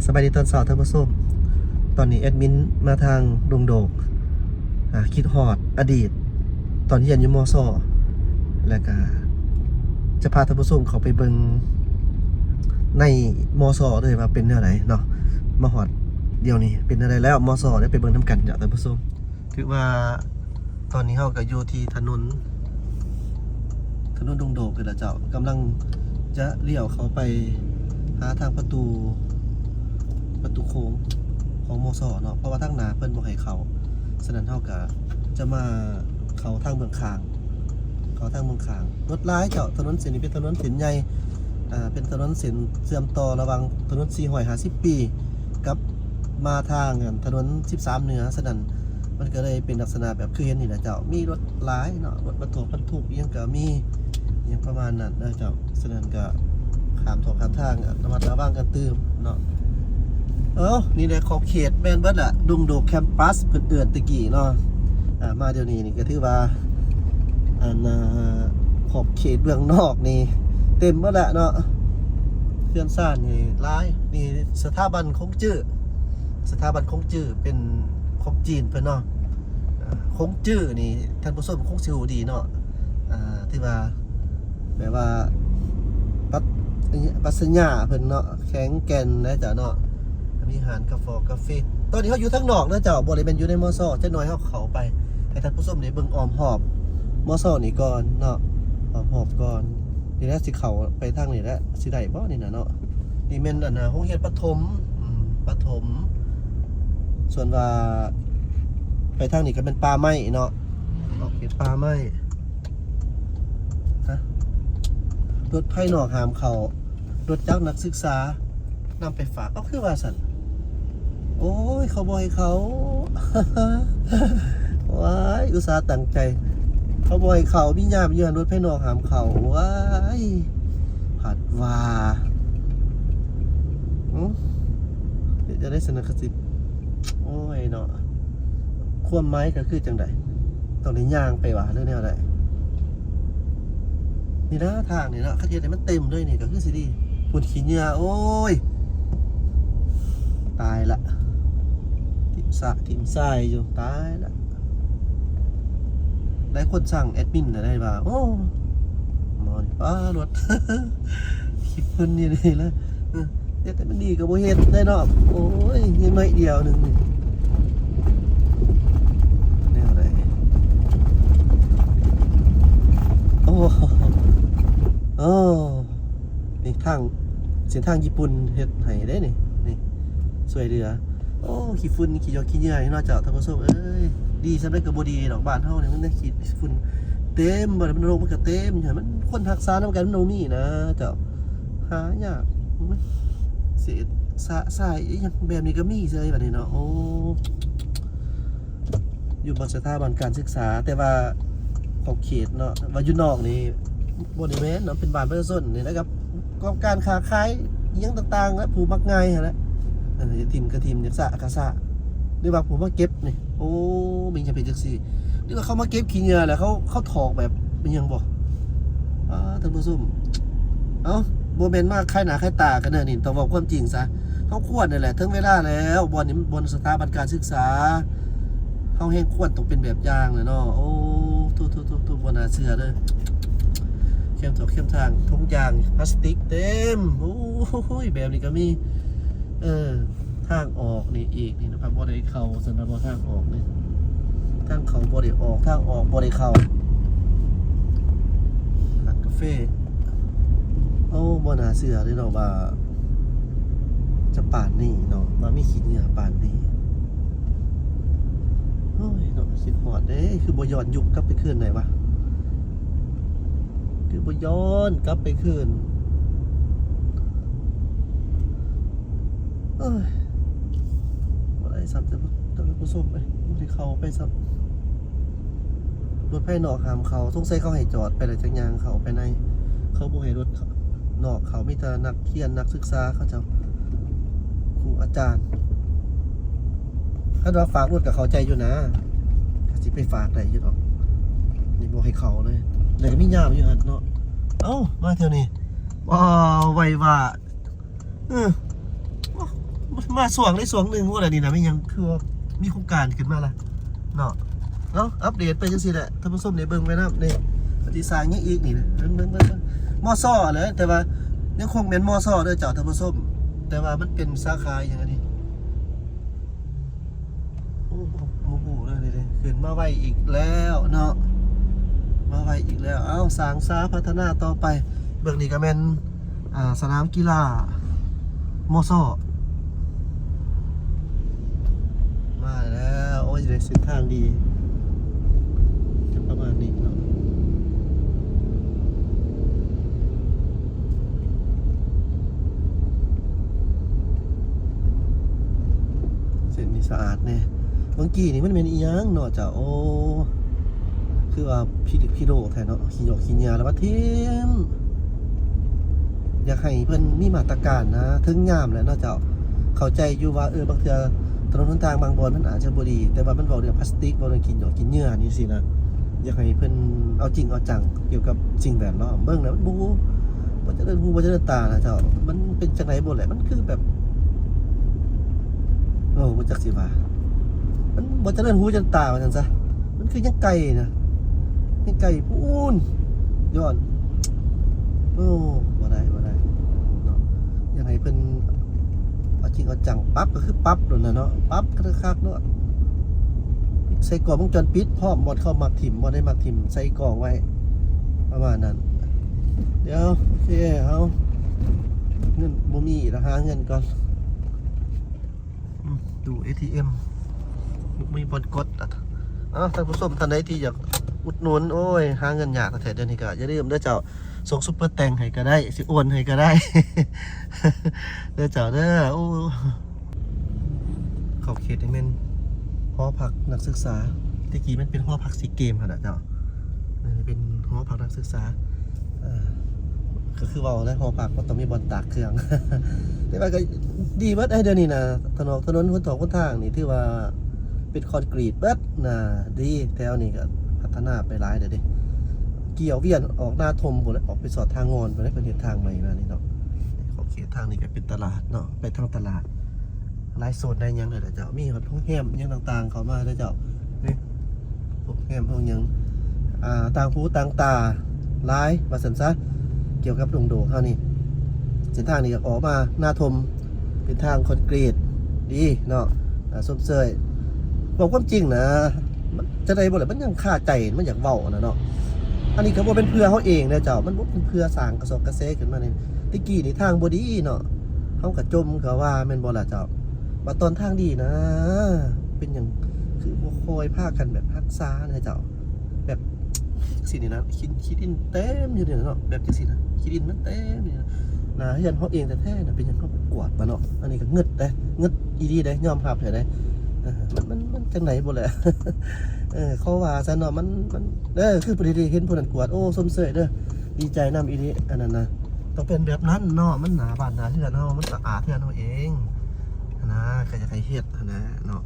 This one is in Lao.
ສະບາຍດີຕອນເຊົ້າທ່ານຜູ້ຊົມ. ຕອນນີ້ແອດມິນມາທາງດົງໂດກ ອາ ຄິດຮອດອະດີດຕອນຮຽນຢູ່ ມສ ແລ້ວກະຈະພາທ່ານຜູ້ຊົມເຂົ້າໄປເບິ່ງໃນ ມສ ເລີຍວ່າເປັນແນວໃດເນາະ. ມາຮອດດຽວນີ້ເປັນແນວໃດແລ້ວ ມສ ໄດ້ໄປເບິ່ງນຳກັນເຈົ້າທ່ານຜູ້ຊົມ. ຖືວ່າຕອນນີ້ເຮົາກໍຢູ່ທີ່ຖະໜົນ ຖະໜົນດົງໂດກນີ້ລະເຈົ້າ, ກຳລັງຈະລ້ຽວເຂົ້າໄປຫາທາງປະຕູ ປະຕູໂຂງຂອງ ມສ ເນາະ, ເພາະວ່າທາງໜ້າເພິ່ນບໍ່ໃຫ້ເຂົ້າ. ສະນັ້ນເຮົາກໍຈະມາເຂົ້າທາງເບື້ອງຂ້າງ ເຂົ້າທາງເບື້ອງຂ້າງ. ລົດຫຼາຍເຈົ້າ, ຖະໜົນເສັ້ນນີ້ເປັນຖະໜົນເສັ້ນໃຫຍ່ ອ່າ ເປັນຖະໜົນເສັ້ນເຊື່ອມຕໍ່ລະຫວ່າງຖະໜົນສີ່ຮ້ອຍຫ້າສິບປີ ກັບມາທາງ ອັນ ຖະໜົນສິບສາມເໜືອ. ສະນັ້ນ ມັນກໍເລີຍເປັນລັກສະນະແບບຄືເຫັນນີ້ແຫຼະເຈົ້າ, ມີລົດຫຼາຍເນາະ, ລົດບັນທຸກ ບັນທຸກອີ່ຫຍັງກໍມີ ອີ່ຫຍັງປະມານນັ້ນເດີເຈົ້າ. ສະນັ້ນກໍຂ້າມທົ່ງຂ້າມທາງ ລະມັດລະວັງກັນຕື່ມເນາະ. ເອົ້າ ນີ້ແຫຼະ ຂອບເຂດແມ່ນເບິດລະ ດົງໂດກແຄມປັສ ເພິ່ນເອີ້ນແຕ່ກີ້ເນາະ. ອ່າ ມາດຽວນີ້ນີ້ກໍຖືວ່າ ອັນ ອ່າ ຂອບເຂດເບື້ອງນອກນີ້ເຕັມເບິດແຫຼະເນາະ, ເຮືອນຊານນີ້ຫຼາຍ. ນີ້ສະຖາບັນຂົງຈື້ ສະຖາບັນຂົງຈື້ເປັນຂອງຈີນເພິ່ນເນາະ. ອ່າ ຂົງຈື້ນີ້ທ່ານຜູ້ຊົມຄົງຊິຮູ້ດີເນາະ, ອ່າ ທີ່ວ່າແບບວ່າປັດ ປັດຊະຍາເພິ່ນເນາະ ແຂງແກ່ນນະເຈົ້າເນາະ. ມີຮ້ານກາຟອກາເຟ. ຕອນນີ້ເຮົາຢູ່ທາງນອກເນາະເຈົ້າ, ບໍ່ໄດ້ແມ່ນຢູ່ໃນ ມສ. ຈັກໜ່ອຍເຮົາເຂົ້າໄປໃຫ້ທ່ານຜູ້ຊົມໄດ້ເບິ່ງອ້ອມຮອບ ມສ ນີ້ກ່ອນເນາະ, ອ້ອມຮອບກ່ອນ. ນີ້ແຫຼະ ຊິເຂົ້າໄປທາງນີ້ແຫຼະ, ຊິໄດ້ບໍ່ນີ້ນະເນາະ? ນີ້ແມ່ນ ອັນ ໂຮງຮຽນປະຖົມ ອືມ ປະຖົມ. ສ່ວນວ່າໄປທາງນີ້ກໍແມ່ນປ່າໄມ້ເນາະ, ອອກເຂດປ່າໄມ້. ຮະ ລົດພາຍນອກຫ້າມເຂົ້າ, ລົດຈັກນັກສຶກສານຳໄປຝາກ. ເອົາ ຄືວ່າຊັ້ນ? ໂອ້ຍ ເຂົາບໍ່ໃຫ້ເຂົ້າ. ວ້າຍ ອຸດສ່າຕັ້ງໃຈ, ເຂົາບໍ່ໃຫ້ເຂົ້າ, ມີຍາມຢູ່ຫັ້ນ, ລົດພາຍນອກຫ້າມເຂົ້າ. ວ້າຍ ພັດວ່າ ອື ເຮັດຈັ່ງໃດຊັ້ນນະ ກະຊິ ໂອ້ຍເນາະ. ຄວາມໝາຍກໍຄືຈັ່ງໃດ? ຕ້ອງໄດ້ຍ່າງໄປຫວາ ຫຼືແນວໃດ? ນີ້ນະ ທາງນີ້ເນາະ, ຄັນເຮັດໃຫ້ມັນເຕັມເລີຍນີ້ກໍຄືຊິດີ. ພຸ້ນ ຂີ້ເຫຍື້ອ ໂອ້ຍ ຕາຍລະ, ຖິ້ມສະຖິ້ມຊາຍຢູ່, ຕາຍລະ. ຫຼາຍຄົນສັ່ງແອດມິນນະໄດ້ວ່າ ໂອ້ ໝໍນີ້ ປ້າ ລົດ ຂີ້ຝຸ່ນຢູ່ນີ້ລະ. ເອີ ເຮັດໃຫ້ມັນດີກໍບໍ່ເຮັດໄດ້ເນາະ. ໂອ້ຍ ຍັງໜ້ອຍດຽວໜຶ່ງນີ້ ແນວໃດ? ໂອ້ ໂອ້ ນີ້ທາງ ເສັ້ນທາງຍີ່ປຸ່ນເຮັດໃຫ້ເດ້ນີ້ ນີ້ ຊ່ວຍເຫຼືອ. ໂອ້ ຂີ້ຝຸ່ນຂີ້ຢອກຂີ້ເຫຍື້ອເນາະເຈົ້າທ່ານຜູ້ຊົມເອີຍ. ດີສ່ຳໃດກໍບໍ່ດີດອກ, ບ້ານເຮົານີ້ມັນຍັງຂີ້ຝຸ່ນເຕັມ, ບໍ່ໄດ້ ມັນໂລກມັນກໍເຕັມ. ມັນ ຄົນຮັກສານຳກັນມັນບໍ່ມີນະເຈົ້າ, ຫາຍາກ. ເສດສະຊາຍອີ່ຫຍັງແບບນີ້ກໍມີເສີຍບັດນີ້ເນາະ. ໂອ້ ຢູ່ບ່ອນສະຖາບັນການສຶກສາ, ແຕ່ວ່າຂອບເຂດເນາະ ວ່າຢູ່ນອກນີ້ບໍ່ໄດ້ແມ່ນເນາະ, ເປັນບ້ານປະຊາຊົນນີ້ແຫຼະ ກັບ ປະກອບການຄ້າຂາຍອີ່ຫຍັງຕ່າງໆ ແລະ ຜູ້ມັກງ່າຍຫັ້ນແຫຼະ. ເອີ ຢາກຖິ້ມກະຖິ້ມ, ຢາກສະກະສະ, ຫຼືວ່າຜູ້ມາເກັບນີ້ ໂອ້ ມີຫຍັງເປັນຈັ່ງຊີ້ ຫຼືວ່າເຂົາມາເກັບຂີ້ເຫຍື້ອແລ້ວເຂົາ ເຂົາຖອກແບບອີ່ຫຍັງບໍ່? ອາ ທ່ານຜູ້ຊົມ ເອົ້າ ບໍ່ແມ່ນມາຂາຍໜ້າຂາຍຕາກັນເດີນີ້, ຕ້ອງເວົ້າຄວາມຈິງຊະ. ເຮົາຄວນນີ້ແຫຼະ ເຖິງເວລາແລ້ວ, ບ່ອນນີ້ມັນບ່ອນສະຖາບັນການສຶກສາ, ເຮົາແຮ່ງຄວນຕ້ອງເປັນແບບຢ່າງແຫຼະເນາະ. ໂອ້ ໂທ້ໆໆໆ ບໍ່ໜ້າເຊື່ອເດີ. ແຄມຖອກແຄມທາງ ຖົງຢາງພລາສຕິກເຕັມ. ໂອ້ຍ ແບບນີ້ກໍມີ. ເອີ ທາງອອກນີ້ອີກນີ້ນະ, ພັດບໍ່ໄດ້ເຂົ້າຊັ້ນນະ. ບໍ່ ທາງອອກນີ້ ທາງເຂົ້າບໍ່ໄດ້ອອກ, ທາງອອກບໍ່ໄດ້ເຂົ້າ. ຮ້ານກາເຟ. ໂອ້ ບໍ່ໜ້າເຊື່ອເລີຍເນາະວ່າຈະປານນີ້ເນາະ, ວ່າມີຂີ້ເຫຍື້ອປານນີ້. ໂອ້ຍເນາະ ຄິດຮອດເດ້. ຄືບໍ່ຍ້ອນຍຸກກັບໄປຄືນໄດ້ວະ? ຄືບໍ່ຍ້ອນກັບໄປຄືນ? ເອີຍ ບໍ່ໄດ້ຊ້ຳ ທ່ານຜູ້ຊົມເອີຍ, ບໍ່ໄດ້ເຂົ້າໄປຊ້ຳ. ລົດພາຍນອກຫ້າມເຂົ້າ, ສົງໄສເຂົາໃຫ້ຈອດໄປແລ້ວຈັ່ງຍ່າງເຂົ້າໄປໃນ. ເຂົາບໍ່ໃຫ້ລົດນອກເຂົ້າ, ມີແຕ່ນັກຮຽນນັກສຶກສາເຂົາເຈົ້າ, ຄູອາຈານ. ຄັນວ່າຝາກລົດກໍເຂົ້າໃຈຢູ່ນະ, ກໍຊິໄປຝາກໄດ້ຢູ່ດອກ. ນີ້ບໍ່ໃຫ້ເຂົ້າເລີຍ, ແລ້ວກໍມີຍາມຢູ່ຫັ້ນເນາະ. ເອົ້າ ມາແຖວນີ້ ວ້າວ ໄວວ່າ ເອີ ໂອ້ ມັນ ມາຊ່ວງໃດຊ່ວງໜຶ່ງພຸ້ນລະນີ້ນະ ແມ່ນຫຍັງຄືວ່າມີໂຄງການຂຶ້ນມາລະເນາະ. ເອົາ ອັບເດດໄປຈັ່ງຊີ້ແຫຼະ ທ່ານຜູ້ຊົມໄດ້ເບິ່ງໄວ້ນຳ. ນີ້ ເພິ່ນຊິສ້າງຫຍັງອີກນີ້ນະ ເບິ່ງ ເບິ່ງ ເບິ່ງ ເບິ່ງ ມຊ ແຫຼະ ແຕ່ວ່າຍັງຄົງແມ່ນ ມຊ ເດີເຈົ້າ ທ່ານຜູ້ຊົມ ແຕ່ວ່າມັນເປັນສາຂາອີ່ຫຍັງອັນນີ້ ໂອ້ ບໍ່ຮູ້ເດີ ນີ້ເດ້ ຂຶ້ນມາໄວອີກແລ້ວເນາະ ມາໄວອີກແລ້ວ. ເອົາ ສ້າງສາພັດທະນາຕໍ່ໄປ. ເບື້ອງນີ້ກໍແມ່ນ ອ່າ ສະໜາມກິລາ ມຊ ມາແລ້ວ. ໂອ້ຍ ໄດ້ເສັ້ນທາງດີ ຈະປະມານນີ້ເນາະ. ເສັ້ນນີ້ສະອາດແດ່. ເມື່ອກີ້ນີ້ມັນແມ່ນອີ່ຫຍັງເນາະເຈົ້າ? ໂອ້ ຄືວ່າພິລິກພິໂລແທ້ເນາະ ຂີ້ຫຍ້ອກຂີ້ເຫຍື້ອແລ້ວມາຖິ້ມ. ຢາກໃຫ້ເພິ່ນມີມາດຕະການນະ ເຖິງຍາມແລ້ວເນາະເຈົ້າ. ເຂົ້າໃຈຢູ່ວ່າ ເອີ ບາງເທື່ອຖະໜົນຫົນທາງບາງບ່ອນມັນອາດຈະບໍ່ດີ ແຕ່ວ່າມັນເວົ້າເລື່ອງພລາສຕິກ ເວົ້າເລື່ອງຂີ້ຫຍ້ອກຂີ້ເຫຍື້ອນີ້ຊີ້ນະ. ຢາກໃຫ້ເພິ່ນເອົາຈິງເອົາຈັງກ່ຽວກັບສິ່ງແວດລ້ອມ. ເບິ່ງແລ້ວມັນບໍ່ ບໍ່ຈະເລີນຫູບໍ່ຈະເລີນຕານະເຈົ້າ. ມັນເປັນຈັ່ງໃດບໍ່ແຫຼະ ມັນຄືແບບ ໂອ້ ບໍ່ຈັກຊິວ່າ ມັນບໍ່ຈະເລີນຫູຈະເລີນຕາວ່າຊັ້ນຊະ. ມັນຄືຍັງໄກນະ ຍັງໄກພຸ້ນ ຍ້ອນ ໂອ້ ບໍ່ໄດ້ ບໍ່ໄດ້ເນາະ. ຢາກໃຫ້ເພິ່ນເອົາຈິງເອົາຈັງ ປັບກໍຄືປັບໂລດນະເນາະ ປັບຄັກໆໂລດ. ໃສ່ກ້ອງວົງຈອນປິດພ້ອມ ບ່ອນເຂົາມັກຖິ້ມ ບ່ອນໃດມັກຖິ້ມ ໃສ່ກ້ອງໄວ້ ປະມານນັ້ນ. ດຽວ ໂອເຄ ເຮົາ ເງິນບໍ່ມີລະ ຫາເງິນກ່ອນ. ອືມ ຕູ້ເອທີເອັມ ບໍ່ມີບ່ອນກົດ. ເອົ້າ ທ່ານຜູ້ຊົມທ່ານໃດທີ່ຢາກອຸດໜູນ ໂອ້ຍ ຫາເງິນຍາກແທ້ໆ ດຽວນີ້ກໍຢ່າລືມເດີເຈົ້າ ສົ່ງຊຸບເປີແຕັງໃຫ້ກໍໄດ້ ຊິໂອນໃຫ້ກໍໄດ້ເດີເຈົ້າເດີ. ໂອ້ ເຂົ້າເຂດນີ້ແມ່ນຫໍພັກນັກສຶກສາ ແຕ່ກີ້ມັນເປັນຫໍພັກຊີເກມຫັ້ນນະເຈົ້າ. ອັນນີ້ເປັນຫໍພັກນັກສຶກສາ ເອີ ກໍຄືເວົ້າແຫຼະ ຫໍພັກມັນຕ້ອງມີບ່ອນຕາກເຄື່ອງ ແຕ່ວ່າກໍດີເບິດເດ້ ດຽວນີ້ນະ ຖະໜົນ ຖະໜົນຫົນທອງຫົນທາງນີ້ຖືວ່າເປັນຄອນກຣີດເບິດນະ ດີ. ແຖວນີ້ກໍພັດທະນາໄປຫຼາຍແລ້ວເດ້ ກ່ຽວວຽນອອກນາທົ່ມພຸ້ນແຫຼະ ອອກໄປສອດທ່າງ່ອນພຸ້ນແຫຼະ ເພິ່ນເຮັດທາງໃໝ່ມານີ້ເນາະ. ຂອບເຂດທາງນີ້ກໍເປັນຕະຫຼາດເນາະ ໄປທາງຕະຫຼາດ ຫຼາຍໂຊນຫຼາຍຫຍັງເລີຍເຈົ້າ. ມີຮອດໂຮງແຮມຫຍັງຕ່າງໆເຂົ້າມາເດີເຈົ້າ ນີ້ ໂຮງແຮມໂຮງຫຍັງ ອ່າ ຕ່າງຫູຕ່າງຕາຫຼາຍວ່າຊັ້ນຊະ ກ່ຽວກັບດົງໂດກເຮົານີ້. ເສັ້ນທາງນີ້ກໍອອກມານາທົ່ມ ເປັນທາງຄອນກຣີດດີເນາະ ອ່າ ຊົມເຊີຍ. ເວົ້າຄວາມຈິງນະ ມັນຈັ່ງໃດບໍ່ແຫຼະ ມັນຍັງຄາໃຈ ມັນຢາກເວົ້ານະເນາະ. ອັນນີ້ກໍບໍ່ແມ່ນເພື່ອເຮົາເອງເດີເຈົ້າ ມັນບໍ່ແມ່ນເພື່ອສ້າງກະຊອກກະແສຂຶ້ນມານີ້. ແຕ່ກີ້ນີ້ທາງບໍ່ດີເນາະ ເຮົາກໍຈົ່ມກໍວ່າແມ່ນບໍ່ລະເຈົ້າ? ບາດຕອນທາງດີນະ ເປັນຫຍັງຄືບໍ່ຄ່ອຍພາກັນແບບຮັກສານະເຈົ້າ? ແບບ ຈັ່ງຊີ້ນີ້ນະ ຂີ້ ຂີ້ດິນເຕັມຢູ່ນີ້ນະເນາະ ແບບຈັ່ງຊີ້ນະ ຂີ້ດິນມັນເຕັມຢູ່ນະ ໜ້າເຮືອນເຮົາເອງແທ້ໆນະ ເປັນຫຍັງເຮົາບໍ່ກວາດມາເນາະ? ອັນນີ້ກໍງຶດເດ້ ງຶດອີ່ຫຼີເດ້ ຍອມຮັບແທ້ເດ້. ເອີ ມັນ ມັນ ມັນຈັ່ງໃດບໍ່ແຫຼະ ເອີ ເຂົາວ່າຊັ້ນເນາະ ມັນ ມັນ ເອີ ຄືພໍດີເຫັນຜູ້ນັ້ນກວາດ ໂອ້ ຊົມເຊີຍເດີ ດີໃຈນຳອີ່ຫຼີ. ອັນນັ້ນນະ ຕ້ອງເປັນແບບນັ້ນເນາະ ມັນໜ້າບ້ານໜ້າເຮືອນເຮົາ ມັນສະອາດເຮືອນເຮົາເອງຫັ້ນນະ ກໍຢາກໃຫ້ເຮັດຫັ້ນນະເນາະ.